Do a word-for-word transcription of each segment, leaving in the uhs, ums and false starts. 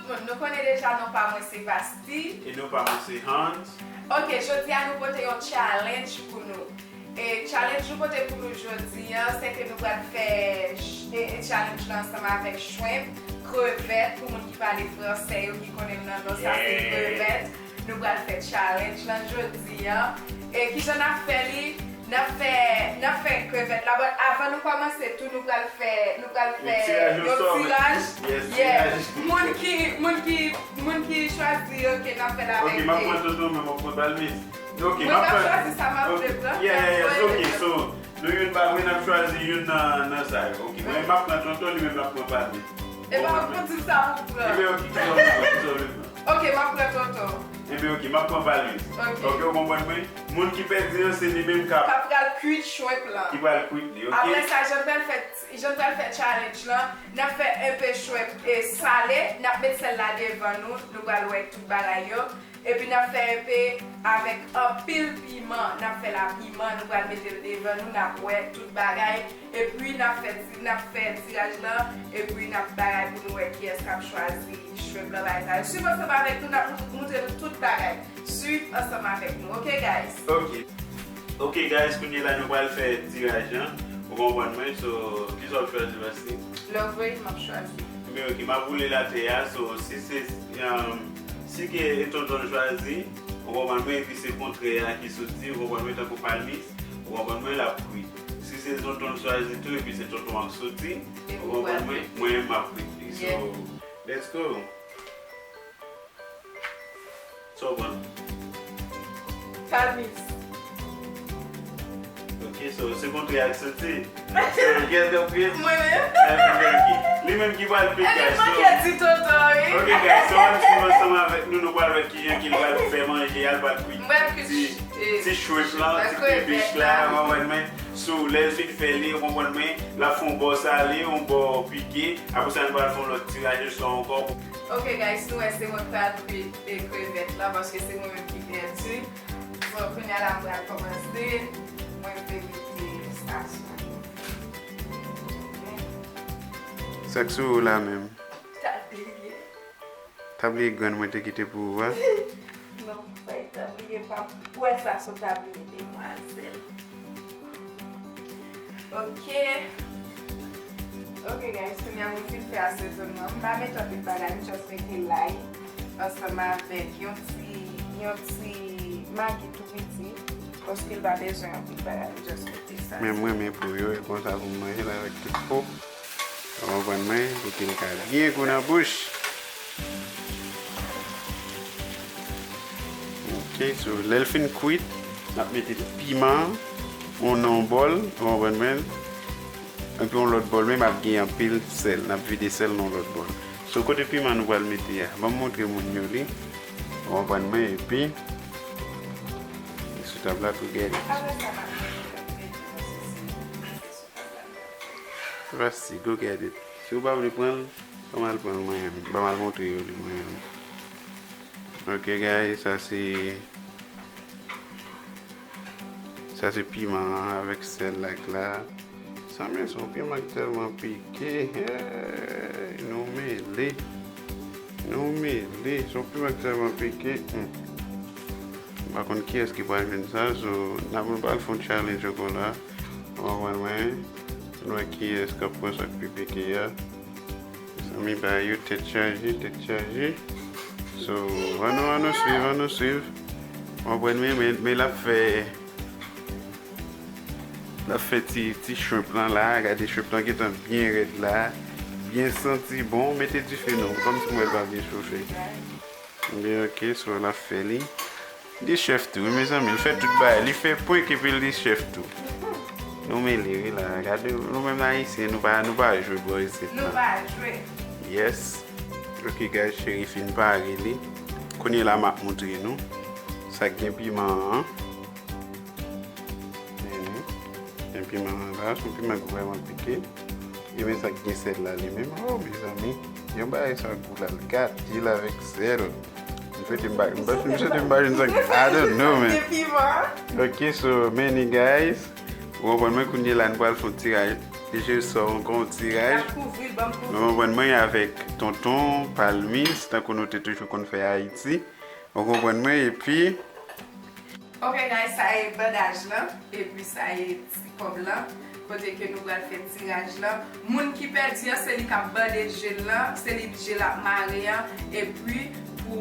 Moun, nou konnen deja non pa mwen se Vasti. E non pa mwen se Hans. Ok, jodi a nou pote yon challenge pou nou. E challenge nou pote pou nou jodi a, se ke nou pral fè ch- e, e challenge la ansanm avèk shrimp, krevèt, pou moun ki pale fransè yo ki konnen l nan non sa se krevèt. Nou pral fè challenge lan jodi a. E kijan n ap fè li? N ap fè, n ap fè krevèt la, but avan nou kòmanse tou, nou pral fè, nou pral fè yon tiraj. Yes, tiraj. Moun ki, moun ki, moun ki chwazi, ok, n ap fè l avèk. Ok, m ap pran tonton, men m ap pran palmis. Ok, mwen m ap chwazi sa m ap vle pran. Yeah, yeah, yeah, ok, so, nou youn pa mwen, n ap chwazi youn nan, nan sa yo. Ok, mwen m ap pran tonton, li menm l ap pran palmis. E pa pou di sa pou pran. Ebyen, ok, ki sa w vle pran, ki sa w vle pran? Ok, m ap pran tonton. Ebyen, ok, m ap pran palmis. Ok. Ok, ou konprann mwen? Moun ki pèdi an, se li menm k ap, k ap pral kwit shrimp lan. Ki pral kwit li, ok? Apre sa, jan n pral fè, jan n pral fè challenge lan, n ap fè enpe shrimp e sale, n ap met sèl la devan nou, nou pral wè tout bagay yo. Epi n ap fè enpe avèk anpil piman, n ap fè la piman, nou pral mete l devan nou, n ap wè tout bagay. Epi n ap fè ti, n ap fè tiraj lan, epi n ap bagay pou nou wè kiyès k ap chwazi shrimp lan, bagay sa yo. Swiv ansanm avèk nou, n ap moutre nou tout bagay. Swiv ansanm avèk nou, ok guys? Ok. Ok guys, kounye la nou pral fè tiraj lan. Ou konprann mwen, so, kisa w ap chwazi, Vasti? Love Ray, m ap chwazi. Men ok, m ap woule l atè a, so, si se, um, si ke tonton chwazi, ou konprann mwen, epi se kontrè a ki soti, ou konprann mwen, tankou palmis, ou konprann mwen, l ap kwit. Si se tonton l chwazi tou, epi se tonton an k soti, ou konprann mwen, mwen menm m ap kwit li. So, let's go. Sa w pran? Palmis. Ok, so, se kontrè a k soti. So, kiyès k ap kwit? Mwen menm. Li menm ki pral kwit, guys. Li manke di tonton, wi. Ok, guys, so, ann swiv ansanm avèk nou, nou pral wè kijan ke l pral fè manje a, l pral kwit ti, ti shrimp lan, ti krevèt la, w konprann mwen. So, lè l fin fè li, w konprann mwen, l ap fè yon bò sale, yon bò pike. Apre sa, nou pral fè yon lòt tiraj de son ankò. Ok, guys, nou wè se mwen k pral kwit, e, krevèt la, paske se mwen menm ki pèdi. Bon, kounye a la, m pral kòmanse. Mwen vle mete sa sou. Sa k sou ou la menm? Tabliye. Tabliye grann mwen te kite pou ou a? Non, bay tabliye pa m. Ou wè sa se yon tabliye demwazèl. Ok. Ok, guys, kounye a mwen fin fè asezònman. M pa mete anpil bagay, m just mete lay ansanm avèk yon ti, yon ti magi tou piti, paske l pa bezwen anpil bagay, m just mete sa. Men mwen, men pou yo, e konsa pou m manje l avèk tout po. Ou konprann mwen? Pou ke l ka byen gou nan bouch. Ok, so, lè l fin kwit, n ap mete piman an nan yon bòl, ou konprann mwen? Epi yon lòt bòl menm ap gen anpil sèl. N ap vide sèl nan yon lòt bòl. So, kote piman nou pral mete a? Ban m montre moun yo li. Ou konprann mwen? Epi, li sou tab la tou, gade. Apre sa, n ap mete lòt legim yo sou sèl. Vasti, go get it. Si w pa vle pran l, ban m al pran l mwen menm. Ban m al montre yo li mwen menm. Ok, guys, sa se, sa se piman an avèk sèl la k la. Sanble se yon piman k tèlman pike. Hey, nou mele. Nou mele. Se yon piman k tèlman pike. Hmm. M pa konn kiyès ki pral jwenn sa, so, n ap, nou pral fè yon challenge ankò la. Ou konprann mwen? Nou wè kiyès k ap pran sa k pi pike a. Mezanmi, bagay yo tèt chaje, tèt chaje. So, ann nou, ann nou swiv, ann nou swiv. Ou konprann mwen, men, men l ap fè, l ap fè ti, ti shrimp lan la, gade shrimp lan gentan byen rèd la, byen santi bon, mete dife non, kòmsi m wè l pa byen chofe. Ebyen, ok, so l ap fè li. Li chèf tou, wi, mezanmi, li fè tout bagay. Li fè prank epi li chèf tou. Nou mele, wi, la. Gade, nou menm Ayisyen, nou pa, nou pa jwe bò isit, non. Nou pa jwe. Yes. Ok, guys, cheri fin pare li. Kounye la, m ap montre nou sa k gen piman an. Mhm. Men piman an la, se yon piman k vrèman pike. E men sa k gen sèl la li menm. Oh, mezanmi. Yon bagay sa gou la, l gate l avèk sèl. M swete m pa, m pa, m swete m pa jwenn sa k, I don't know, man. Gen piman. Ok, so, many guys. Ou konprann mwen, kounye la, n pral fè yon tiraj. Je sò ankò yon tiraj. N ap kouvri l, ban m kouvri. Ou konprann mwen, avèk tonton, palmis, tankou nou te toujou konn fè Ayiti. Ou konprann mwen, epi Ok, guys, sa e bandaj lan, epi sa e ti kòb lan, kote ke nou pral fè tiraj lan. Moun ki pèdi an, se li k ap bande je l lan, se li je l ap mare an, epi pou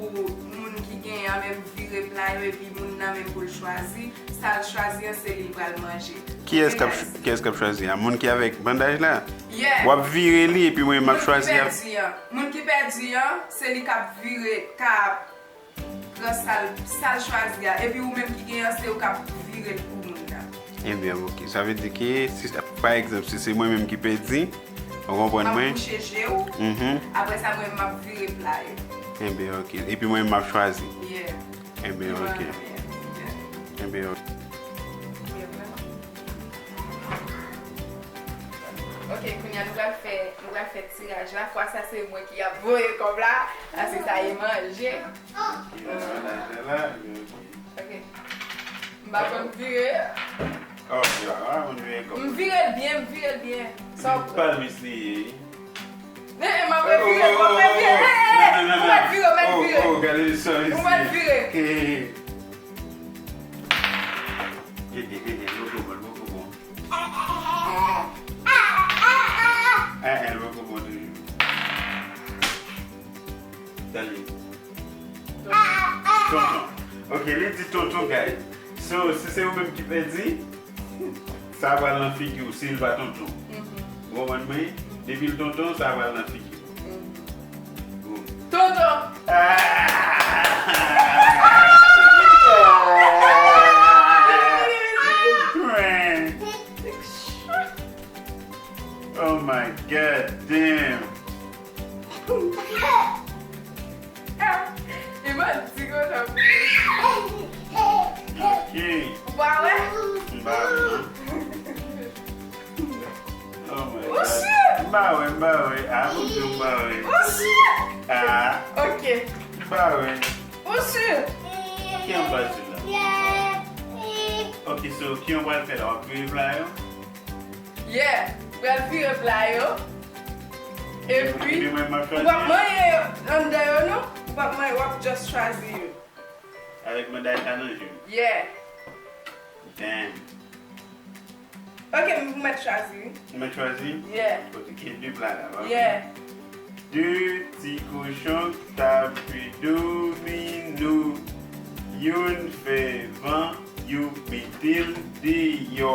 moun ki genyen an menm vire pla yo, epi moun nan menm pou l chwazi, sa l chwazi an, se li l pral manje. Kiyès k ap, kiyès k ap chwazi a? Moun ki avèk bandaj la? Yeah. W ap vire li, epi mwen, m ap chwazi a. Moun ki pèdi an, moun ki pèdi an, se li k ap vire, k ap pran sa l, sa l chwazi a. Epi ou menm ki genyen an, se ou k ap vire l pou moun nan. Ebyen, ok. Sa vle di ke, si, pa egzanp, si se mwen menm ki pèdi, ou konprann mwen? M ap bouche je w. Mhm. Apre sa, mwen, m ap vire pla yo. Ebyen, ok. Epi mwen, m ap chwazi. Yeah. Ebyen, ok. Ebyen, ok. Ok, kounye a nou pral fè, nou pral fè tiraj la. Fwa sa, se mwen ki ap voye kòb la. Paske sa e manje. Ok. M pa konn vire. Oh, ya, ah, moun vire kòb. M vire l byen, m vire l byen. Sa w... Palmis li ye. Eh, eh, m ap revire, m ap revire. Eh, eh, eh, ou mèt vire, ou mèt vire. Oh, oh, gade sa, mesye. Ou mèt vire. Eh, eh, eh, eh, eh, loko bon, loko bon. Eh, eh, loko bon toujou. Dale. Tonton. Ok, li di tonton, guys. So, si se ou menm ki pèdi, sa pral nan figi w, si l pa tonton. Mhm. Ou konprann mwen? Depi l tonton, sa pral nan figi w. Mhm. Boom. Tonton! Ah! Oh my God, damn! Li pa di konsa pou li. Ok. Ou pa wè? M pa wè, non. Oh my God. M pa wè, m pa wè. Ah, mon Dieu, m pa wè. Ah. Ok. M pa wè. Ki anba di la? Ok, so, ki w pral fè la? W ap vire pla yo? Yeah, m pral vire pla yo. Epi, ou p ap manyen anndan yo, non. Ou p ap manyen, w ap just chwazi yo. Avèk bandaj la nan je w? Yeah. Damn. Ok, m mèt chwazi, wi. Ou mèt chwazi? Yeah. Kote ki de pla la, pa? Yeah. De ti kochon k ap domine w. Youn fè van, yo mete l deyò.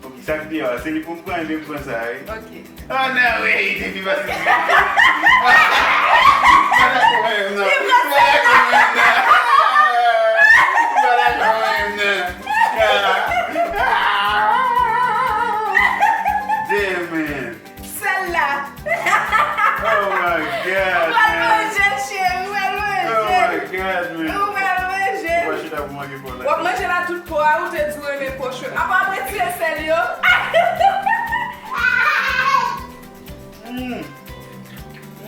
Ok, sa k deyò a, se li pou m pran, ebyen m pran sa, wi. Ok. Ah, non, wi, depi pase. Pa dakò menm, non. Pa dakò menm, non. Pa dakò menm, non. Ah. Damn, man. Sèl la. Oh my God, man. Ou pral manje, cheri, ou pral manje. Oh my God, man. Ou pral manje. Ou pral chita pou manje po la. W ap manje la tout po a, ou te di w renmen po chwe. Apa w ap retire sèl yo? Mm.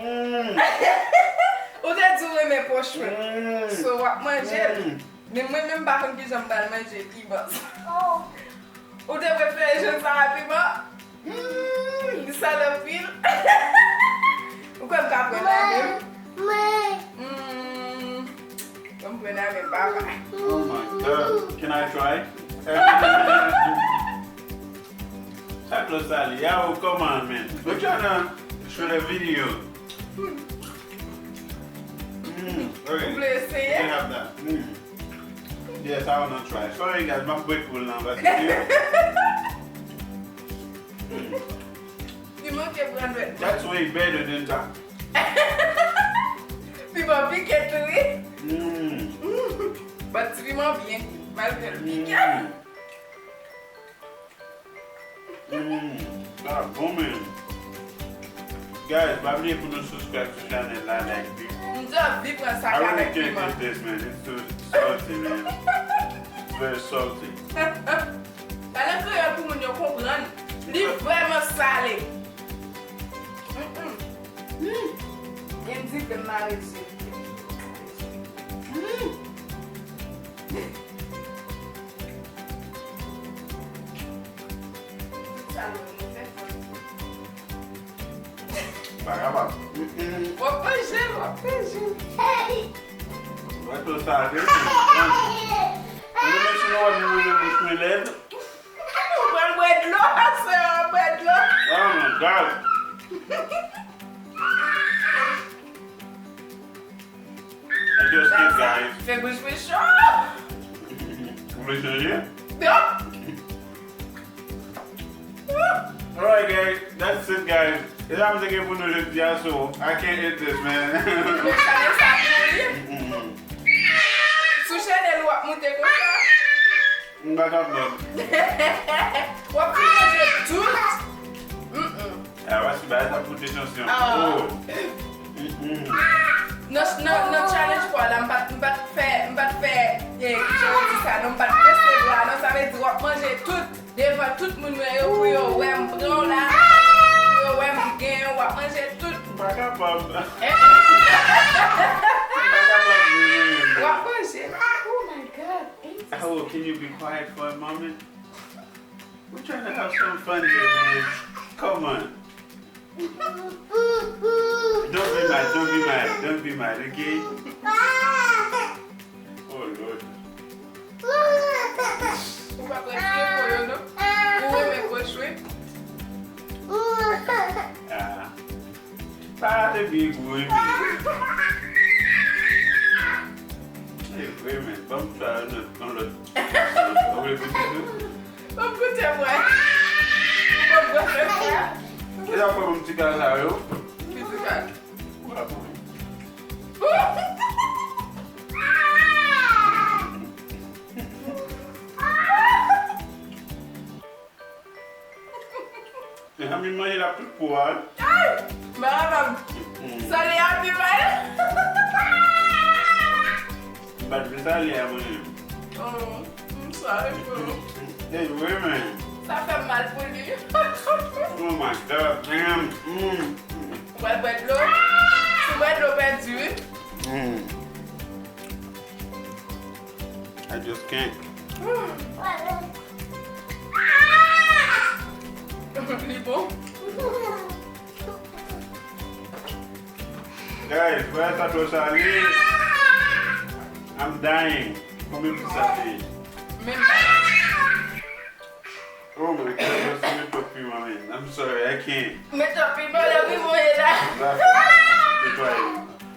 Mm. Ou te di w renmen po chwe. Mm. So, w ap manje l. Mm. Men mwen menm, m pa konn kijan m pral manje piman. Ou te prefere jwenn sa a piman? Mm, li sal anpil. Ou kwè m ka pran nan men m? Mm, ban m pran nan men m, papa. Oh my God. Can I try? Sa k lòt sa li? Yo, come on, man. We're trying to shoot a video. Mm, okay. Ou vle eseye? You can have that. Mm. Yes, I wanna try. Sorry, guys, m ap bwè kou l nan paske... Li manke pran dwèt. That's way better than that. Piman pike tou, wi. Mm. But ti piman byen gou, malgre l pike. Mm. Mm, sa bon, man. Guys, pa bliye pou nou subscribe sou chanèl la, like, vi. M di w, vi pran sa k avèk piman. I really can't eat this, man. It's too salty, man. It's very salty. Pale an kreyòl pou moun yo konprann. Li vrèman sale. Mm-mm. Mm. Gen di ke m mare zye. Mm. Tout sa nou, nou fè fò. Pa kapab. Mm-mm. W ap manje l, w ap manje l. Mwen tou sa, se. Mwen menm si nou wè m mouye bouch mwen lèd. Ou pral bwè dlo, sè, w ap bwè dlo. Oh my God. I just can't, guys. Fè bouch mwen cho. Ou vle chanje? Non. Alright, guys, that's it, guys. Se sa m te gen pou nou jodi a, so I can't eat this, man. Mwen channel sa pou li. Mm-mm. Sou channel ou ap moute konsa. M pa kapab. W ap fin manje tout. Mm-mm. Ah, wè si bagay sa pote tansyon. Ah. Oh. Mm-mm. Nan, nan, nan challenge pa w la, m pa t, m pa t fè, m pa t fè, eh, kijan yo di sa, non, m pa t fè se bra, non, sa vle di w ap manje tout devan tout moun yo, yo, pou yo wè m pran w la, pou yo wè m genyen w, w ap manje tout. M pa kapab. Eh. M pa kapab, man. W ap manje. Oh my God. Oh, can you be quiet for a moment? We're trying to have some fun here, man. Come on. Don't be mad, don't be mad, don't be mad, okay? Oh, Lord. Ou pa prèske po yo, non? Ou renmen po chwe? Ah. Sa a te byen gwo, wi. E vre, men. Ban m sa yon lòt, yon lòt. Ou vle goute tou? Ban m goute, mwen. Ou ban m goute, mwen. E sa fè yon ti kal sa yo? Ki ti kal? Ou pa konnen. Mezanmi, manje la tout po a. Ay! M pa kapab. Mm. Salé a pi mal. M pa t vle salé a manje. Oh, m sorry, bro. Hey, women. Sa fè m mal pou li. Oh my God, damn. Mm. Ou pral bwè dlo. Si w bwè dlo, w pèdi, wi. Mm. I just can't. Li bon. Guys, wè sa twò salé. I'm dying. Konbyen pis sa te ye? Menm pa. Oh my God, mwen se met twòp piman, man. I'm sorry, I can't. Met twòp piman, lè wi mwen ye la.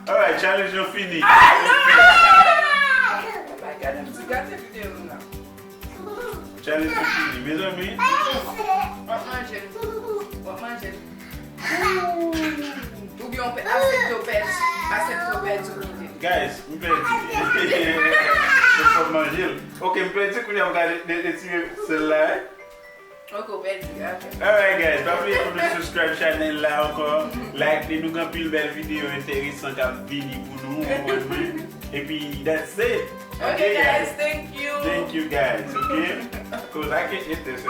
Alright, challenge yo fini. Ah, non! Gade m ti gate videyo la. Challenge yo fini, mezanmi. W ap manje l. W ap manje l. Oubyen w pe-, aksepte w pèdi. Aksepte w pèdi kote. Guys, m pèdi. Mwen fò m manje l. Ok, m pèdi kounye a m ka de-, de-, detire sèl la, eh. Ok, w pèdi, ok. Alright, guys, pa bliye pou nou subscribe channel la ankò. Like li, nou gen anpil bèl videyo enteresan k ap vini pou nou, ou konprann mwen. Epi, that's it. Ok, guys, thank you. Thank you, guys, ok? 'Cause I can eat this.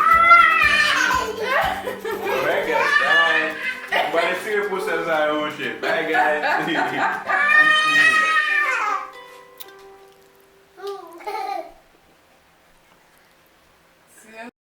Alright, guys, bye. Mwen pral retire pou sèl sa yo, monchè. Bye, guys.